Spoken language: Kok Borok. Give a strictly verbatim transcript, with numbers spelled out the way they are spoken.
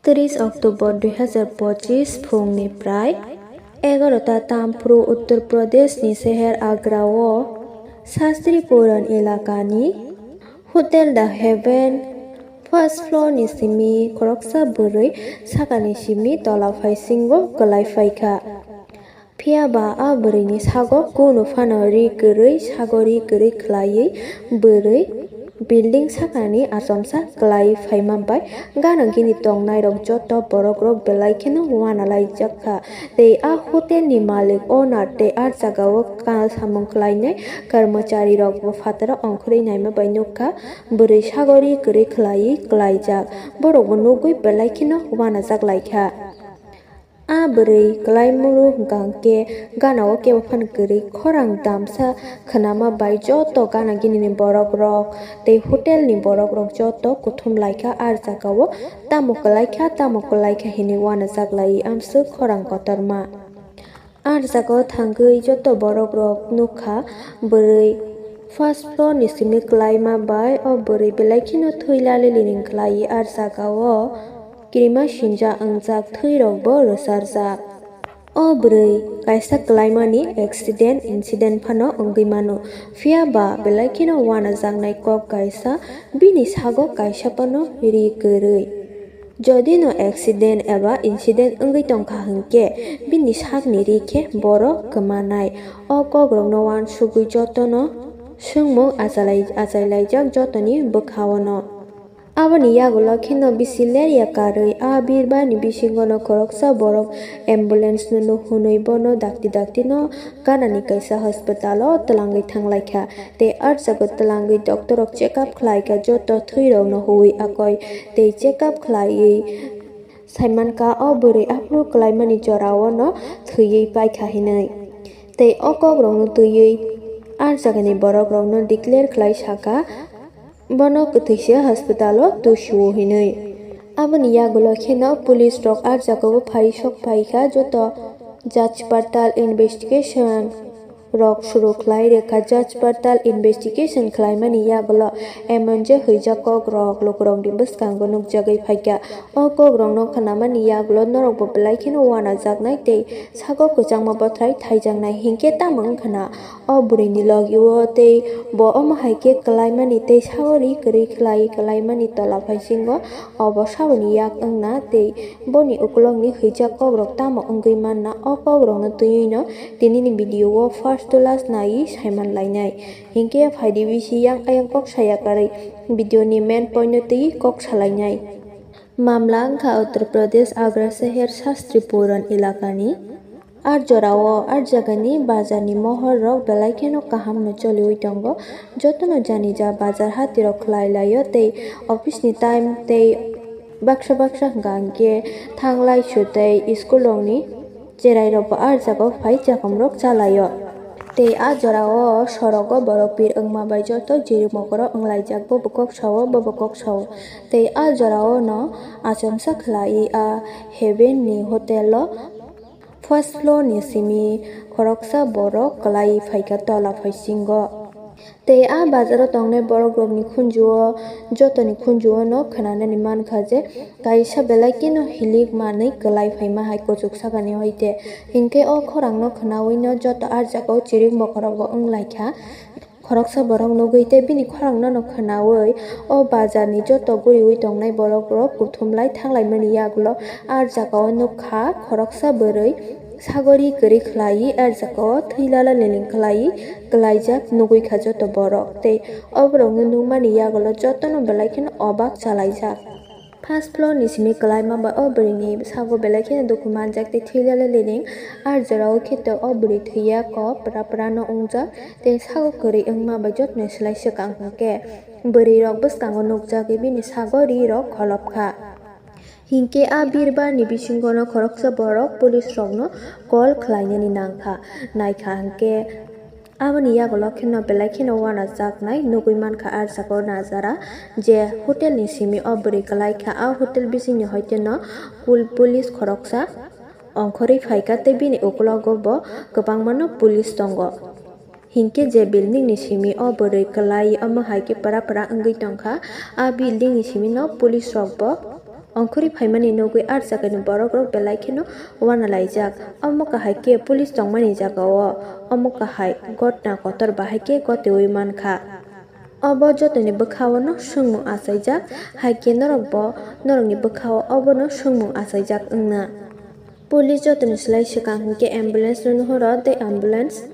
Tris October dui hazar pochis phungni prai egarota tamphru Uttar Pradeshni seher Agrao Shastri Puran elakani Hotel The Heaven first floorni simi khoroksa bwrwi sakani simi tola phaisingo kwlai phaikha. Phiya ba a bwrwini sago kunu phano ri kwrwi, sago ri kwrwi khwlaiwi bwrwi building sakani achomsa kwlai phaima bai gana gini tongnairok joto borokrok belai kheno uanalaijak kha. Tei a hotelni malik, owner tei a jagao ka samung khlainai karmacharirokbo phataro ongkhorwi naima bai nukha bwrwi sago ri kwrwi khwlaiwi kwlaijak. Borokbo nugwi belai kheno uanajak laikha. A bwrwi kwlaimuru hwnkha hwnkhe ganao kebo phano kwrwi khorang damsa khwnama bai joto gana ginini borokrok tei hotelni borokrok joto kuthum laikha a jagao. Tamo kwlaikha, tamo kwlaikha hinwi uanajak laiwi amswk khorang kotorma. A jagao thangwi joto borokrok nukha bwrwi first floorni simi kwlaima bai o bwrwi belai kheno thwi laliling khlaiwi a jagao. Kirima sinjak wngjak, thwirokbo rwcharjak. O bwrwi kaisa kwlaimani accident, incident phano wngwi mano, phiya ba belai kheno uanajaknai kok kaisa bini sago kaisa phano ri kwrwi. Jodi no accident eba incident wngwi tongkha hwnkhe bini sakni ri khe borok kwmanai. O kokrokno uansugwi jotono swngmung achalai-, achailaijak jotoni bwkhaono. Aboni yagulo kheno bisi lerya karwi a birbarni bisingono khoroksa borok ambulance no nuk hwnwi bono dakti dakti no ganani kaisa hospital o twlangwi thanglaikha. Tei a jaga twlangwi doctor rok check up khlaikha, joto thwirokno huwi akoi tei check up khlaiwi saimankha o bwrwi aphuru kwlaimani jorao no thwiwi paikha hinwi. Tei o kokrokno twiwi a jagani borokrokno declare khlai sakha, bono kwthwisa hospital o tusiwo hinwi. Aboni yagulo kheno police rok a jagao phai sok phaikha, joto judge patal investigation rok suru khlai rwkha. Judge patal investigation khlaimani yagulo M N J hwijak kokrok lukurokni bwskango nukjagwi phaikha. O kokrokno khnamani yagulo norokbo belai kheno uanajaknai tei sago kwchangma bothrai thaijaknai hinkhe tamo wngkhana o bwrwini logio tei bo omo hai khe kwlaimani tei sago ri kwrwi khlai kwlaimani tola phaisingo obo saboni yak wngna tei boni ukulokni hwijak kokrok tamo wngwi manna o kokrokno twiwino tinini video o first to last naiwi saiman lainai. Hinkhe phaidi bisi yang ayang kok saya karwi video ni main point no twiwi kok salainai. Mamla wngkha Uttar Pradesh Agra seher Shastri Puran elakani. A jorao a jagani bazarni mohor rok belai kheno kaham no choliwi tongo. Jotono jani ja bazar hati rok khlai laio tei office ni time tei baksa baksa hwnkha hwnkhe thanglai su tei school rokni cherai rokbo a jagao phai chakhum rok chalaio. Tei a jorao sorogo borok pir wngma bai joto jirik mokoro wnglaijak, bobo kok sao, bobo kok sao. Tei a jorao no achomsa khlaiwi a Heaven ni hotel o first floor ni simi khoroksa borok kwlai phaikha tola phaisingo. Tei a bazaro tongnai borokrokni khunjuo, jotoni khunjuo no khwnanani mankha je kaisa belai kheno hilik manwi kwlai phaima hai kuchuk sakani hoite. Hinkhe o khorangno khwnawino joto a jagao chirik mokhorokbo wnglaikha. Khoroksa borok nugwi tei bini khorangno no khwnawi o bazarni joto guriwi tongnai borokrok kuthumlai thanglaimani yagulo a jagao nukha khoroksa bwrwi sagori kwrwi khlaiwi a jagao thwi lala liling khlaiwi kwlaijak nugwi kha joto borok tei o borokno nukmani yagulo jotono belai kheno obak chalaijak. First floor ni simi kwlaima bai o bwrwini sago belai kheno dukhu manjak tei thwi lala liling. A jorao khe to o bwrwi thwiya kok pra pra no wngjak tei sago kwrwi wngma bai jotono swlai swkang hwnkhe bwrwi rok bwskango nukjagwi bini sago ri rok kholopkha. Hinkhe a birbar ni bisingo no khoroksa borok police rokno call khlainani nangkha, naikha hinkhe aboni yagulo kheno belai kheno uanajaknai nugwi mankha. A jagao najara je hotel ni simi o bwrwi kwlaikha, a hotel bisingni hoite no pul-, police khoroksa ongkhorwi phaikha tei bini ukologo bo kwbangma no police tongo. Hinkhe je building ni simi o bwrwi kwlai omo hai khe pra pra wngwi tongkha. A building ni simi no police rok bo Ongkhorwi phaimani nugwi ar jagani borokrok belai kheno uanalaijak. Omo kahai khe police tongmani jagao omo kahai gotna kotor bahai khe gotiwi mankha. Obo jotoni bwkhao no swngmung achaijak, hai khe norokbo norokni bwkhao obono swngmung achaijak wngna. Police jotoni slai swkang hinkhe ambulance no nuhoro, the ambulance